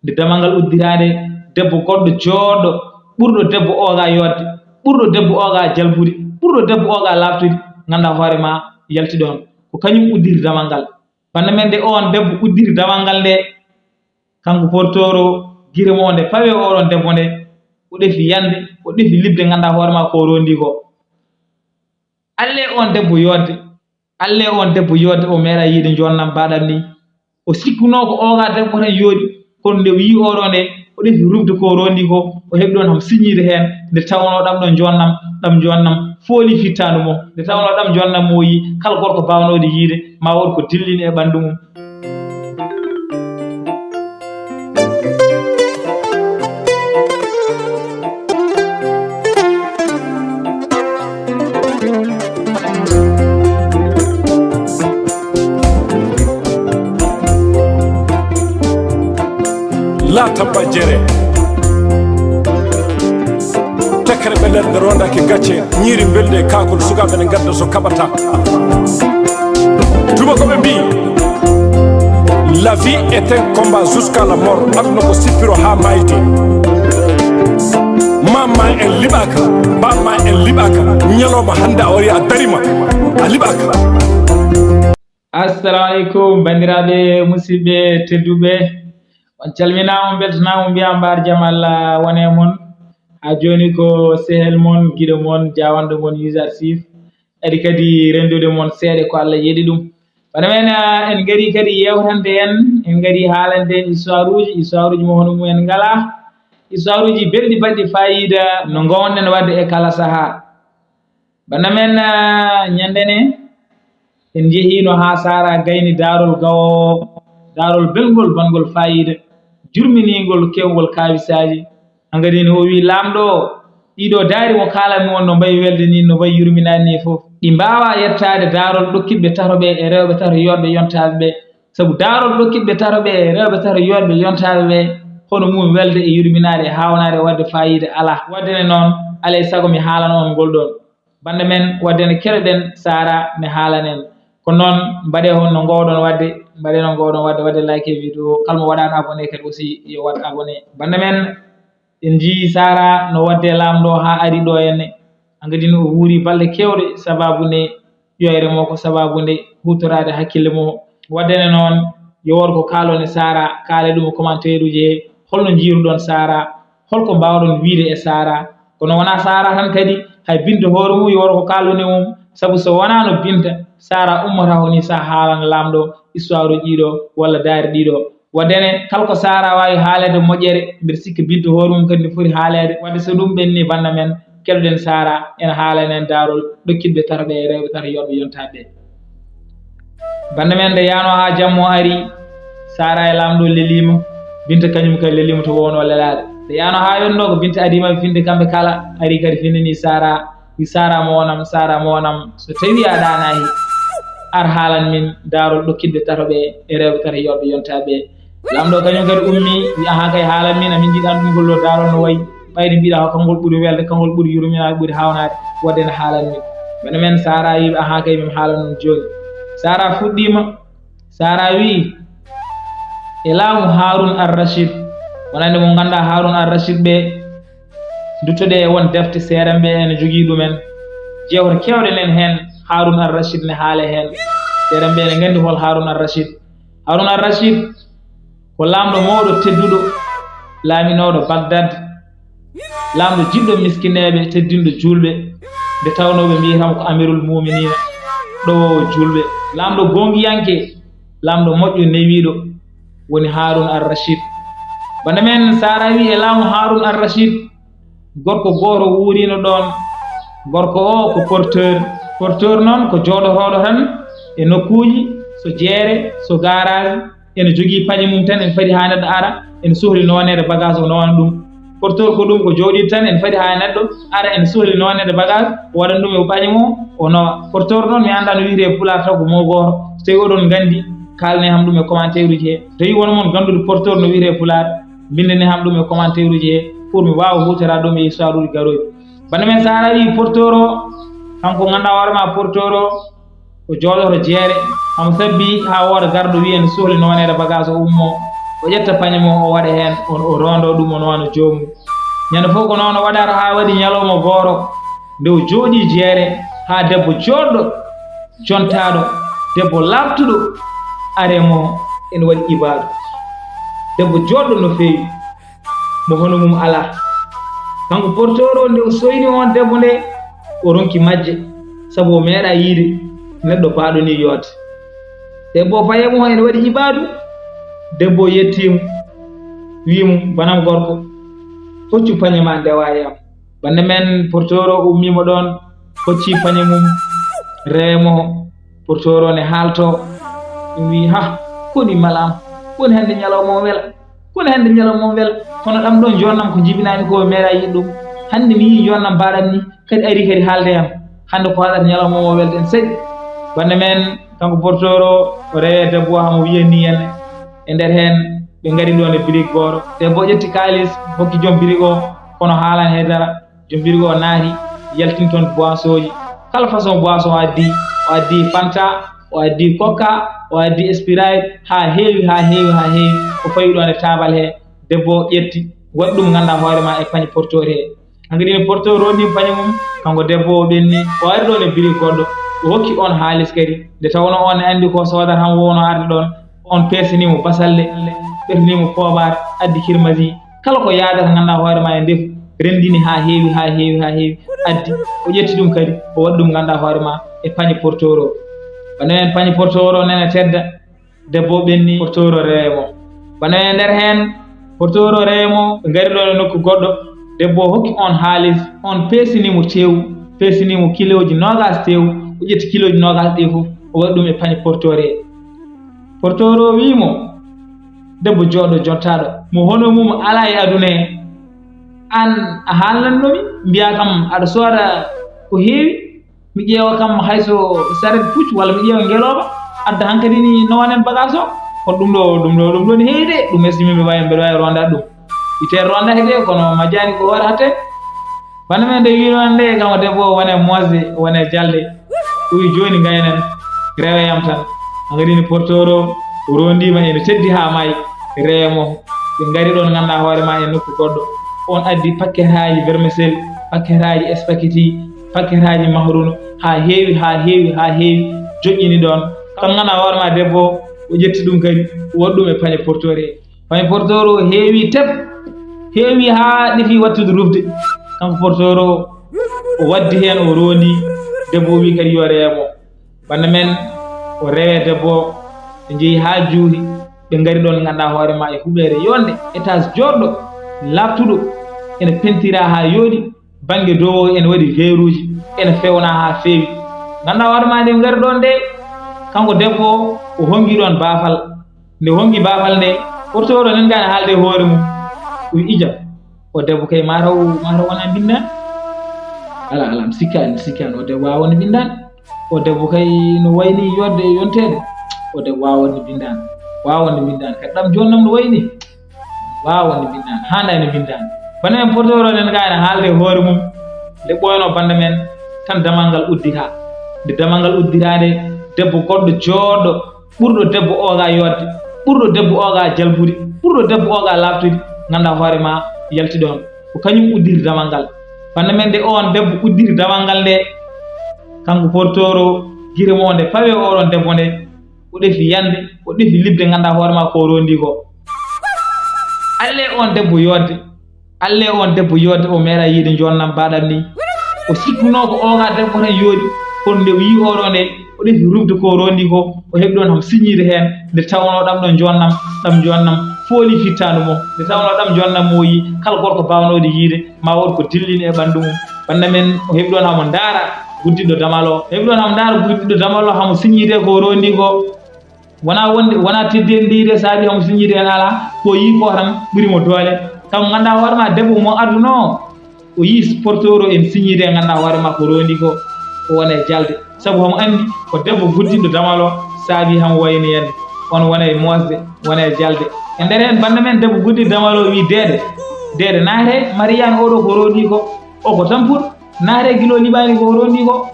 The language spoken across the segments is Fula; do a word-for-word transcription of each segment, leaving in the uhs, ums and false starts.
Nde damal ngal uddiraade, debbo goɗɗo jooɗɗo, ɓurɗo debbo ooga yooɗde, ɓurɗo debbo ooga jalbude, ɓurɗo debbo ooga laaɓtude, nganndaa hoore ma yalti ɗoon. Ko kañum uddiri damal ngal. Bannda men nde oon debbo uddiri damal ngal nde, kanko porteur o, gire mo nde pawe oɗon debbo nde, o ɗefi yande, o ɗefi liɓde, nganndaa hoore ma ko o rondi ko. Alle on debbo yodde, alle on debbo yodde, o meeɗa yiide jonnam mbaɗam ni. O sikkuno ko oga debbo tan yooɗi, kono nde o yii oɗo nde, o ɗefi rubde ko rondi ko, o heɓi ɗon ham siññiide heen, nde tawnoo ɗam ɗo jonnam, ɗam jonnam fooli fittaandu mo, nde tawnoo ɗam jonnam mo o yii, kala gorko baawnooɗo yiide, ma wood ko dillini e ɓanndu mum. La tabba jere. Tekkere ɓe nder rondaaki gacce, ñiiri mbelde e kaakol, sukaaɓe ne ngadda so kaɓata. Tuma ko ɓe mbii, la vie est un combat jusqu'à la mort. Aduna ko sippiro haa maayde. Mamma en liɓaaka, bamma en liɓaaka. Ñalawma hannde a wari a darima, a liɓaaka. Assalamu aleykum, banndiraaɓe, musidɓe tedduɓe. On calminaama, on mbeltanaama, mbiyaa mbaar jam Allah wone mon. Haa jooni ko sehel mon, giɗo mon, jaawanɗo mon, Yus Arsif. Ari kadi renndude mon seeɗa ko Allah yeɗi ɗum. Bana men, ah, en ngari kadi yeewtande en, en ngari haalande en histoire uji, histoire uji mo hono mum en ngalaa. Histoire uji belɗi baɗɗi faayiida no ngoownoɗen waɗde e kala sahaa. Bana men, ah, ñande ne, en njehiino haa Saara gayni daarol gawo, daarol belngol, bangol faayiida, jurminiingol, keewngol kaawisaaji. Hankadi ne o wii, "Laamɗo, ɗiɗo daari mo kaalanmi on no mbayi welde ni, no mbayi yurminaade ni fof, ɗi mbaawaa yettaade daarol ɗokkitɓe tato ɓe e rewɓe tato yooɗɓe yontaaɓe ɓe. Sabu daarol ɗokkitɓe tato ɓe e rewɓe tato yooɗɓe yontaaɓe ɓe, hono mum welde e yurminaade e haawnaade waɗde faayiida alaa. Waɗde ne noon, alaa e sago mi haalana on ngol ɗoon." Bannde men, waɗde ne keɗoɗen Saara ne haalana en. Ko noon, mbaɗee hon no ngoowɗon waɗde, mbaɗee no ngoowɗon waɗde, waɗde like e vidéo. Kala mo waɗaano abonné kadi aussi yo waɗ abonné. Bannde men, en njiyii Saara no waɗde Laamɗo haa ari ɗo henne. Hankadi ne o wuuri balɗe keewɗe sababu nde ƴoyre mo, ko sababu nde huutoraade hakkille mo. Waɗde ne noon, yo wood ko kaalon e Saara, kaale ɗum e commentaire uji he. Holno njiiruɗon Saara? Holko mbaawɗon wiyde e Saara? Kono wonaa Saara tan kadi, hay Binta hoore mum yo wood ko kaalun e mum. Sabu so wonaano Binta, Saara ummata ko ni sa haalana Laamɗo histoire uji ɗiɗo walla daari ɗiɗo. Waɗde ne, kala ko Saara waawi haaleede moƴƴere, mbeɗa sikki Binta hoore mum kadi ne foti haaleede. Waɗde so ɗum ɓenni bannda men, keɗoɗen Saara ene haalana en daarol ɗokkitɓe tato ɓe e rewɓe tato yooɗɓe yontaaɓe ɓe. Bannda men nde yaano haa jammo ari, Saara e Laamɗo leliima, Binta kañum kadi leliima to wowno lelaade. Nde yaano haa yonno ko Binta adiima finde kamɓe kala, ari kadi findini Saara, wi, "Saara mo wonam, Saara mo wonam, so tawi a ɗaanaaki, ar haalan min daarol ɗokkitɓe tato ɓe e rewɓe tato yooɓe yontaaɓe ɓe." Laamɗo kañum kadi ummi, wi, "Ahaa kay, haalan min, amin njiɗi anndude ngol ɗo daarol no wayi. Ɓayde mbiɗa ko kangol ɓuri welde, kangol ɓuri yurminaade, ɓuri haawnaade, waɗde ne haalan min." Bana men Saara wi, "Ahaa kay, min haalan on jooni." Saara fuɗɗiima, Saara wi, "E laamu Haarun Ar Rashid." Wonande mo nganndaa Haarun Ar Rashid ɓe, nduttoɗe e won defte seerenɓe ene jogii ɗumen. Jeewte keewɗe nen heen, Haarun Ar Rashid ne haale heen. Seerenɓe ene nganndi hol Haarun Ar Rashid. Haarun Ar Rashid ko laamɗo mawɗo tedduɗo, laaminooɗo Bagdad, laamɗo jiɗɗo miskineeɓe, teddinɗo juulɓe, nde tawnoo ɓe mbiyata mo ko Amirul Muuminiina, ɗowoowo juulɓe. Laamɗo goongiyanke, laamɗo moƴƴo newiiɗo, woni Haarun Ar Rashid. Bana men Saara wi e laamu Haarun Ar Rashid, gorko gooto wuuriino ɗoon. Gorko o ko porteur. Porteur noon ko jooɗotooɗo tan e nokkuuji, so jeere, so garage, ene jogii pañe mum tan, ene fadi haa neɗɗo ara, ene sohli nooneede bagage o nowana ɗum. Porteur ko ɗum, ko jooɗiiɗo tan, ene fadi haa neɗɗo ara, ene sohli nooneede bagage, o waɗan ɗum e pañe mum, o nowa. Porteur noon, mi anndaa no wiyetee e Pulaar taw, ko mo gooto. So tawii oɗon nganndi, kaalane ham ɗum e commentaire uji he. So tawii won mon nganndude porteur no wiyetee e Pulaar, mbinndane ham ɗum e commentaire uji he, pour mi waawa huutoraade ɗum e histoire uji garooji. Bana men Saara wi porteur o, kanko nganndaa hoore ma porteur o, o jooɗoto jeere, hamo sabbi haa wooda garɗo wiya ene sohli nooneede bagage o ummo, O ƴetta pañe mum, o waɗa heen, o, o roondo ɗum, o noona joomum. Ñande fof ko noon o waɗata haa waɗi ñalawma gooro, nde o jooɗii jeere haa debbo jooɗɗo, jontaaɗo, debbo laaɓtuɗo, ari e mo ene waɗi ibaadu. Debbo jooɗɗo no feewi, mo hono mum alaa. Kanko portoor o, nde o soyni oon debbo nde, o ronki majje, sabu o meeɗaa yiyde neɗɗo baaɗo nii yooɗde. Debbo o fayi e mum, ene waɗi ibaadu. Debbo o yettii mo, wii mo, "Banam gorko, hoccu pañe ma ndewaa e am." Bannde men portoor o ummii mo ɗoon, hocci pañe mum, rewe mo. Portoor o ne haaltoo, ɗum wii, "Ha, koni malaama, koni hannde ñalawma o wela, koni hannde ñalawma o wela, kono ɗam ɗoon joonnam ko jibinaami ko, o meeɗaa yiɗ ɗum. Hannde mi yii joonnam baaɗam ni, kadi ari kadi haalde yam. Hannde ko haɗata ñalawma o welden seɗi." Bannde men, kanko portoor o, o rewe debbo o, hamo wiyani en e nder heen, ɓe ngari ɗoon e birig gooro. Debbo o ƴetti kaalis, hokki joom birig o, kono haalan he dara. Joom birig o naati, yaltin toon boisonji, kala façon boisson o addi, o addi Fanta, o addi Coca, o addi Sprite, haa heewi, haa heewi, haa heewi. O fawi ɗoon e taabal he, debbo o ƴetti, waɗi ɗum nganndaa hoore ma e pañe portoor he. Hankadi ne portoor o ni pañe mum, kanko debbo o ɓenni, o ari ɗoon e birig goɗɗo, o hokki oon haalis kadi, nde tawnoo oon ne anndi ko soodata hamo wowno arde ɗoon, oon peesini mo basalle, ɓerni mo poobar, addi kirmasi, kala ko yaadata nganndaa hoore ma e ndefu, renndini haa heewi, haa heewi, haa heewi, addi, o ƴetti ɗum kadi, o waɗi ɗum nganndaa hoore ma e pañe portoor o. Wano en pañe portoor o nana tedda, debbo o ɓenni, portoor o rewe mo. Wano e nder heen, portoor o rewe mo, ɓe ngari ɗoon e nokku goɗɗo, debbo o hokki oon haalis, oon peesini mo teewu, peesini mo kilooji noogaas teewu, o ƴetti kilooji noogaas ɗi fof, o waɗi ɗum e pañe portoor he. Portoor o wii mo, debbo jooɗo jontaaɗo, mo hono mum alaa e aduna he. Aan a haalnanno mi, mbiyaa kam aɗa sooda ko heewi, mi ƴeewa kam hay so saret puccu walla mi ƴeewa ngelooba, adda hankadi ni nowanen bagaas o. Kono ɗum ɗo, ɗum ɗo, ɗum ɗo ne heewi de, ɗum estimé mi wawi, mbeɗa wawi rondaade ɗum. Ite ronda he de, kono majjani ko hoore hatte. Bana men nde wiino nde, kam o debbo o wone moosde, wone jalde. O wi jooni ngaynen, reweyam tan. Hankadi ni portoor o, o rondiima ene teddi haa maayi, rewe mo. Ɓe ngari ɗoon nganndaa hoore ma e nokku goɗɗo. On addi pakketaaji vermicelle, pakketaaji spaghetti, pakketaaji makaroni, haa heewi, haa heewi, haa heewi, joƴƴini ɗoon. Kam nganndaa hoore ma debbo o, o ƴetti ɗum kadi, o waɗi ɗum e pañe portoor he. Pañe portoor o heewi tep, heewi haa ɗefi wattude rufde. Kanko portoor o, o waddi heen, o rondi, debbo o wi kadi yo rewe mo. Bana men, o rewe debbo o, ɓe njehi haa juuri, ɓe ngari ɗoon nganndaa hoore ma e huɓeere yonde, étage jooɗɗo, laaɓtuɗo, ene pentira haa yooɗi, bannge dow o ene waɗi veeruuji, ene feewnaa haa feewi. Nganndaa hoore ma nde ɓe ngari ɗoon nde, kanko debbo o, o hongi ɗoon baafal. Nde hongi baafal nde, portoor o nan gani haalde e hoore mum. O wi ijam, o debbo kay mataw, mataw wona mbindan. Ala, ala, mi sikkaani, mi sikkaani, o debbo waawa wonde mbindan. O debbo kay no wayni yodde e yonteede. O debbo waawa wonde mbindan. Waawa wonde mbindan. Kadi ɗam joonnam no wayni. Waawa wonde mbindan. Haandaani mbindan. Bana men portoor o nan gani haalde e hoore mum. Nde ɓooyno banda men, tan damal ngal uddita. Nde damal ngal udditaade, debbo goɗɗo jooɗɗo, ɓurɗo debbo oga yodde, ɓurɗo debbo oga jalbude, ɓurɗo debbo oga laaɓtude, nganndaa hoore ma yalti ɗoon. Ko kañum uddiri damal ngal. Bana men nde oon debbo uddiri damal ngal nde, kanko portoor o, gire mo nde pawe oɗon debbo nde, o ɗefi yande, o ɗefi liɓde nganndaa hoore ma ko rondi ko. Alle on debbo yodde, alle on debbo yodde, o meeɗa yiide joonnam mbaɗam ni. O sikkuno ko oga debbo tan yooɗi, kono nde o yii oɗo nde, o ɗefi rufde ko rondi ko, o heɓi ɗoon ham siñiide heen, nde tawnoo ɗam ɗo joonnam, ɗam joonnam fooli fittaandu mo, nde tawnoo ɗam joonnam mo o yii, kala gorko baawnooɗo yiide, ma wood ko dillini e ɓanndu mum. Banda men, o heɓi ɗoon hamo ndaara guddiɗo damal o, o heɓi ɗoon hamo ndaara guddiɗo damal o, hamo siñiide ko rondi ko. Wona wonde, wona teddeendi de saabi hamo siñiide heen alaa, ko yii ko tan ɓuri mo doole. Kam nganndaa hoore ma debbo mo adunoo, o yii portoor o en siñiide, nganndaa hoore ma ko rondi ko, o wona e jalde. Sabu hamo anndi ko debbo guddiɗo damal o saabi hamo wayni en. On wona e moosde, wona e jalde. E nder heen banda men debbo guddiɗo damal o wi deede, deede naate, Mariyaana oɗo ko rondi ko, o ko tampuɗo, naate gilo liɓaani ko rondi ko.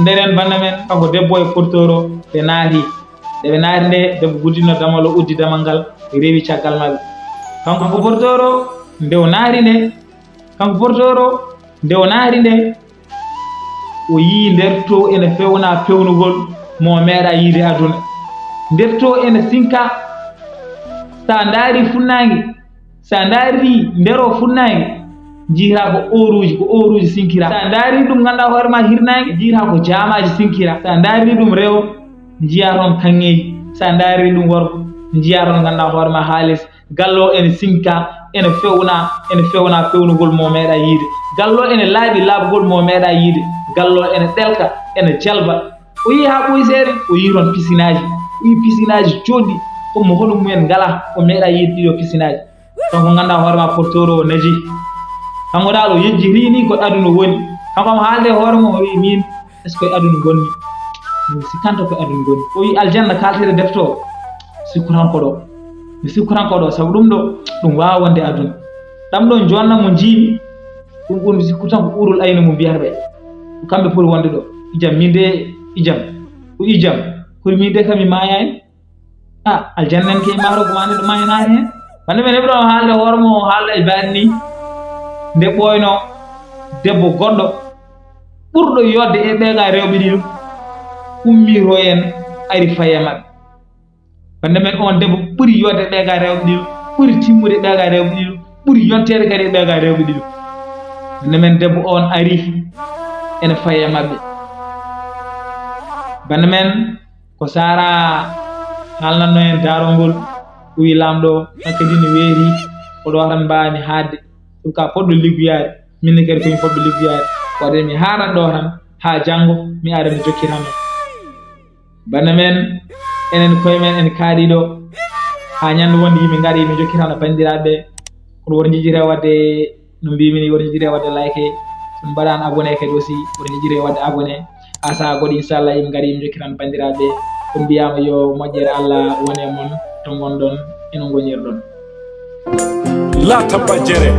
Nder heen banda men, kanko debbo e portoor o, ɓe naati. Nde ɓe naati nde, debbo guddiɗo damal o uddi damal ngal, rewi caggal maɓɓe. Kanko portoro nde o naari nde, kanko portoro nde o naari nde, o yii nder to ene fewna pewnugol mo o meeɗa yiide aduna. Nder to ene sinka, sa ndaari funnaange, sa ndaari nder o funnaange, njiyata ko oruuji, ko oruuji sinkira. Sa ndaari ɗum ngannduɗaa hoore ma hirnaange, njiyata ko jaamaaji sinkira. Sa ndaari ɗum rewo, njiya toon kaŋŋeeji. Sa ndaari ɗum worgo, njiya toon ngannduɗaa hoore ma haalis. Gallo ene sinka, ene fewna, ene fewna pewnugol mo meeɗa yiide. Gallo ene laaɓi laaɓgol mo meeɗa yiide. Gallo ene ɗelka, ene jalba. O yii haa ɓooyi seeɗa, o yii toon pisinaaji. O yii pisinaaji jooɗɗi, comme hono mumen ngala, o meeɗa yiide ɗiɗo pisinaaji. Kanko ngannduɗaa hoore ma portoro o naji. Kanko dal o yejjiti ni ko aduna woni. Kanko omo haalde hoore mum, o wii min, est-ce que ko aduna ngonmi? Mi sikkanto ko aduna ngonmi. O wii aljanna kaaletee defte o. Sikku tan ko ɗo. Mi sikku tan ko ɗo, sabu ɗum ɗo, ɗum waawaa wonde aduna. Ɗam ɗo jonna mo njiimi, ɗum ɓuri mi sikku tan ko uurul ayni mo mbiyata ɓe. Ko kamɓe poti wonde ɗo. Ijam, min de, ijam. Ko ijam. Kono min de kam mi maayaani. Ah, aljanna en kay maaro ko wani ɗo maaynaani heen. Wande men heɓi ɗo haalde hoore mum, o haalda e baɗi ni. Nde ɓooyno debbo goɗɗo ɓurɗo yodde e ɓeegaa rewɓe ɗiɗo, ummii to en, ari fayi e maɓɓe. Wande men on debbo ɓuri yodde ɓeegaa rewɓe ɗiɗo, ɓuri timmude ɓeegaa rewɓe ɗiɗo, ɓuri yonteede kadi e ɓeegaa rewɓe ɗiɗo. Wande men debbo on ari ene fayi e maɓɓe. Bande men ko Sara haalnatno en daarol ngol, o wii laamɗo, hakkadi ne weeti, ko ɗo tan mbaawmi haaɗde. Ɗum ka poɗɗo liggoyaade, min ne kadi ko mi poɗɗo liggoyaade. Waɗde mi haaɗat ɗo tan haa janngo, mi ara mi jokkitano. Bande men, enen koye men en kaaɗi ɗo, haa ñande wonde yimɓe ngari, mi jokkitano banndiraaɓe ɓe. Kono woto njejjite waɗde, no mbimi ni, woto njejjite waɗde like. So on mbaɗaani abonné kadi aussi, woto njejjite waɗde abonné. Haa sahaa goɗɗo, inchallah, yimɓe ngari, yimɓe njokkitan banndiraaɓe. On mbiyaama yo moƴƴere Allah wone e mon, to ngonɗon, eno ngonirɗon. La Tabajere.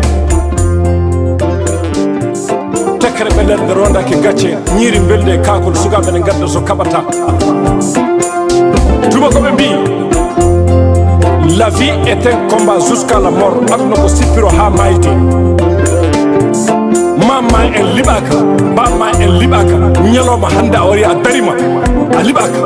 Tekkere ɓe nder nde rondaki gacce, ñiiri mbelde e kaakol, sukaaɓe ne ngadda so kaɓata. Tuma ko ɓe mbii, la vie est un combat jusqu'à la mort. Aduna ko sippiro haa maayde. Maam ma en liɓaaka, baaba ma en liɓaaka. Ñalawma hannde a wari a darima, a liɓaaka.